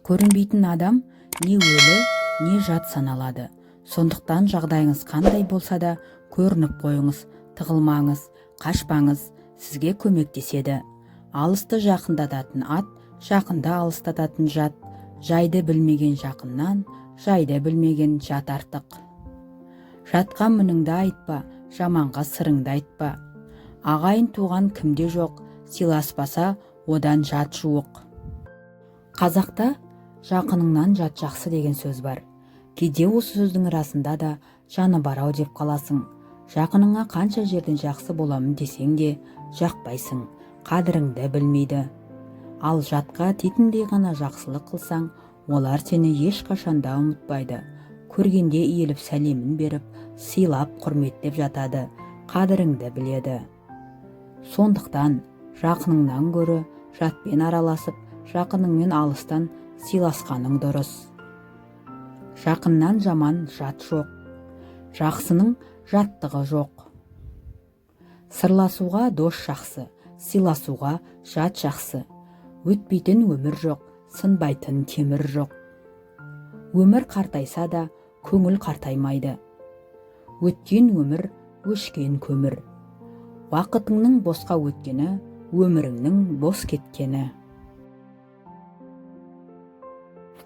Көрінбейтін адам не өлі, не жат саналады. Сондықтан жағдайыңыз қандай болса да көрініп қойыңыз, тығылмаңыз, қашпаңыз, сізге көмектеседі. Алысты жақындататын ат, жақынды алыстататын жат, жайды білмеген жақыннан, жайды білмеген жат артық. Жатқа мініңді айтпа, жаманға сырыңды айтпа. Ағайын туған кімде жоқ, сыйласпаса одан жат жуық. Қазақта жақыныңнан жат жақсы деген сөз бар. Кейде осы сөздің расында да жаны бар-ау деп қаласың. Жақыныңа қанша жерден жақсы боламын десең де жақпайсың, қадіріңді білмейді. Ал жатқа титімдей ғана жақсылық қылсаң, олар сені ешқашан да ұмытпайды. Көргенде иіліп сәлемін беріп, сыйлап, құрметтеп жатады, қадіріңді біледі. Сондықтан жақыныңнан гөрі жатпен араласып, жақыныңмен алыстан сыйласқаның дұрыс. Жақыннан жаман жат жоқ, жақсының жаттығы жоқ. Сырласуға дос жақсы, сыйласуға жат жақсы. Өтпейтін өмір жоқ, сынбайтын темір жоқ. Өмір қартайса да, көңіл қартаймайды. Өткен өмір, өшкен көмір. Уақытыңның босқа өткені, өміріңнің бос кеткені.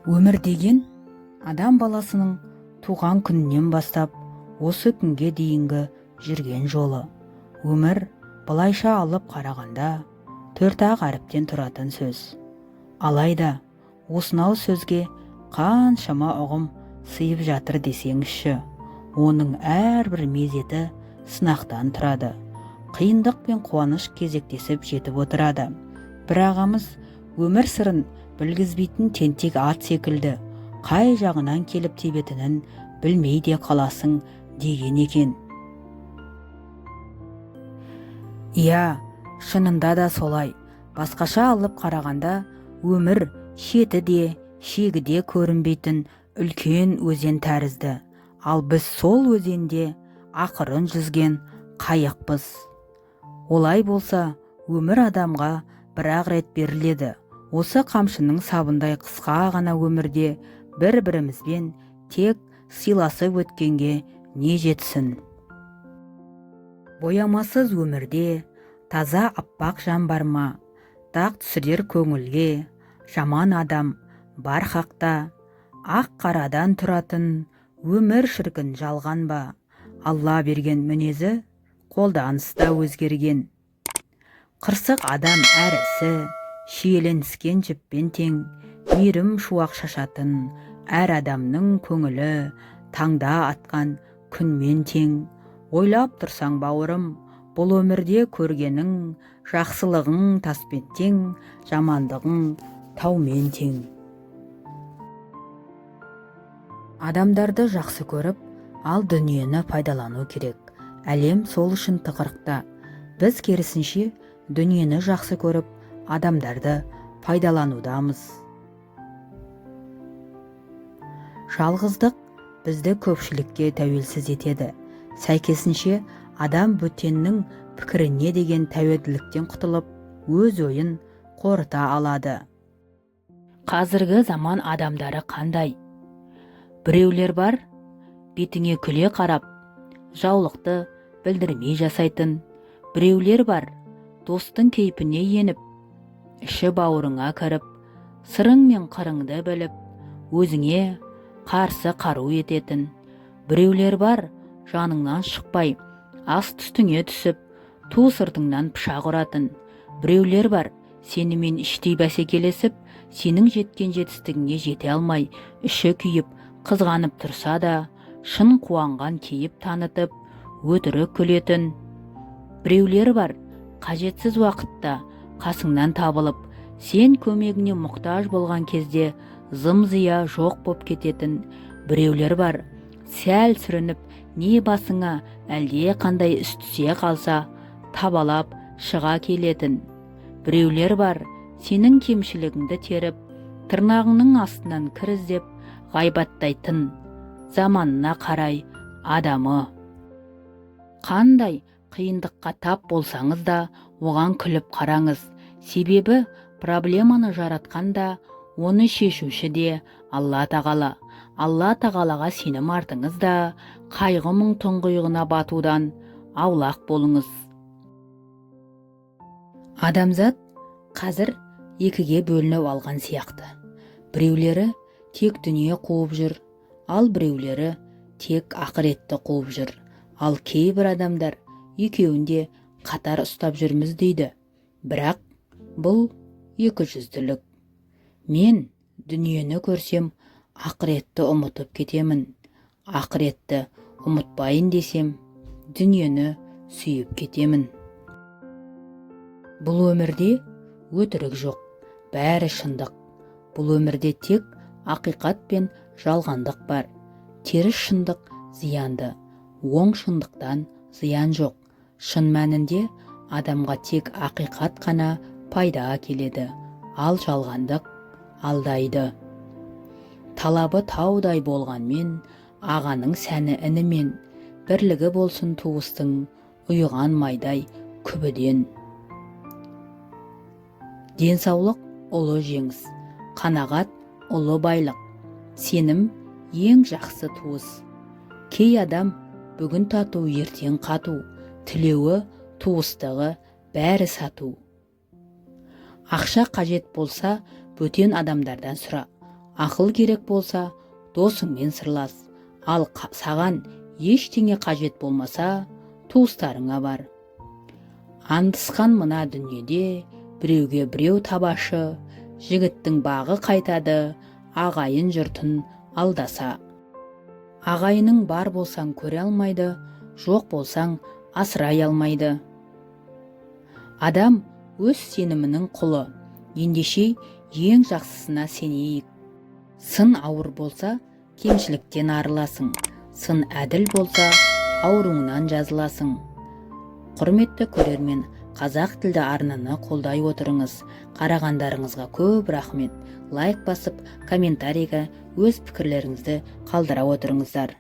Өмір деген адам баласының туған күнінен бастап осы күнге дейінгі жүрген жолы. Өмір былайша алып қарағанда төрт-ақ әріптен тұратын сөз. Алайда осынау сөзге қаншама ұғым сыйып жатыр десеңізші, оның әрбір мезеті сынақтан тұрады. Қиындық пен қуаныш кезектесіп жетіп отырады. Бір ағамыз өмір сырын білгізбейтін тентек ат секілді, қай жағынан келіп тебетінін білмей де қаласың деген екен. Иә, шынында да солай. Басқаша алып қарағанда, өмір шеті де, шегі де көрінбейтін үлкен өзен тәрізді. Ал біз сол өзенде ақырын жүзген қайықпыз. Олай болса, өмір адамға бір-ақ рет беріледі. Осы қамшының сабындай қысқа ғана өмірде бір-бірімізбен тек сыйласып өткенге не жетсін? Боямасыз өмірде таза аппақ жан бар ма? Дақ түсірер көңілге жаман адам бар хақта. Ақ қарадан тұратын өмір шіркін жалған ба? Алла берген мінезі қолданыста өзгерген. Қырсық адам әр ісі шиеленіскен жіппен тең, мейірім шуақ шашатын әр адамның көңілі таңда атқан күнмен тең. Ойлап тұрсаң, бауырым, бұл өмірде көргенің жақсылығың таспен тең, жамандығың таумен тең. Адамдарды жақсы көріп, ал дүниені пайдалану керек. Әлем сол үшін тығырықта. Біз керісінше дүниені жақсы көріп, адамдарды пайдаланудамыз. Жалғыздық бізді көпшілікке тәуелсіз етеді. Сәйкесінше, адам бөтеннің пікіріне деген тәуелділіктен құтылып, өз ойын қорыта алады. Қазіргі заман адамдары қандай? Біреулер бар, бетіңе күле қарап, жаулықты білдірмей жасайтын. Біреулер бар, достың кейпіне еніп, іші бауырыңа кіріп, сырың мен қырыңды біліп, өзіңе қарсы қару ететін. Біреулер бар, жаныңнан шықпай, аст үстіңе түсіп, ту сыртыңнан пышақ ұратын. Біреулер бар, сенімен іштей бәсекелесіп, сенің жеткен жетістігіңе жете алмай, іші күйіп, қызғанып тұрса да, шын қуанған кейіп танытып, өтірік күлетін. Біреулер бар, қажетсіз уақытта қасыңнан табылып, сен көмегіне мұқтаж болған кезде зым-зия жоқ боп кететін. Біреулер бар, сәл сүрініп, не басыңа әлде қандай іс түсе қалса, табалап шыға келетін. Біреулер бар, сенің кемшілігіңді теріп, тырнағыңның астынан кір іздеп, ғайбаттайтын. Заманына қарай адамы. Қандай қиындыққа тап болсаңыз да, оған күліп қараңыз. Себебі проблеманы жаратқан да, Оны шешуші де Алла Тағала. Алла Тағалаға сенім артыңыз да, қайғы мұң тұңғиығына батудан аулақ болыңыз. Адамзат қазір екіге бөлініп алған сияқты. Біреулері тек дүние қуып жүр, ал біреулері тек ақыретті қуып жүр. Ал кейбір адамдар екеуін де қатар ұстап жүрміз дейді. Бірақ бұл екіжүзділік. Мен дүниені көрсем, ақыретті ұмытып кетемін. Ақыретті ұмытпайын десем, дүниені сүйіп кетемін. Бұл өмірде өтірік жоқ, бәрі шындық. Бұл өмірде тек ақиқат пен жалғандық бар. Теріс шындық зиянды, оң шындықтан зиян жоқ. Шын мәнінде адамға тек ақиқат қана пайда әкеледі, ал жалғандық алдайды. Талабы таудай болғанмен, ағаның сәні інімен. Бірлігі болсын туыстың, ұйыған майдай күбіден. Денсаулық – ұлы жеңіс, қанағат – ұлы байлық, сенім – ең жақсы туыс. Кей адам бүгін тату, ертең қату, тілеуі, туыстығы бәрі сату. Ақша қажет болса, бөтен адамдардан сұра. Ақыл керек болса, досыңмен сырлас. Ал саған ештеңе қажет болмаса, туыстарыңа бар. Андысқан мына дүниеде біреуге біреу табашы. Жігіттің бағы қайтады ағайын жұртын алдаса. Ағайының бар болсаң, көре алмайды, жоқ болсаң, асырай алмайды. Адам өз сенімінің құлы. Ендеше ең жақсысына сенейік. Сын ауыр болса, кемшіліктен арыласың. Сын әділ болса, ауруыңнан жазыласың. Құрметті көрермен, қазақ тілді арнаны қолдай отырыңыз. Қарағандарыңызға көп рахмет. Лайк басып, комментарийге өз пікірлеріңізді қалдыра отырыңыздар.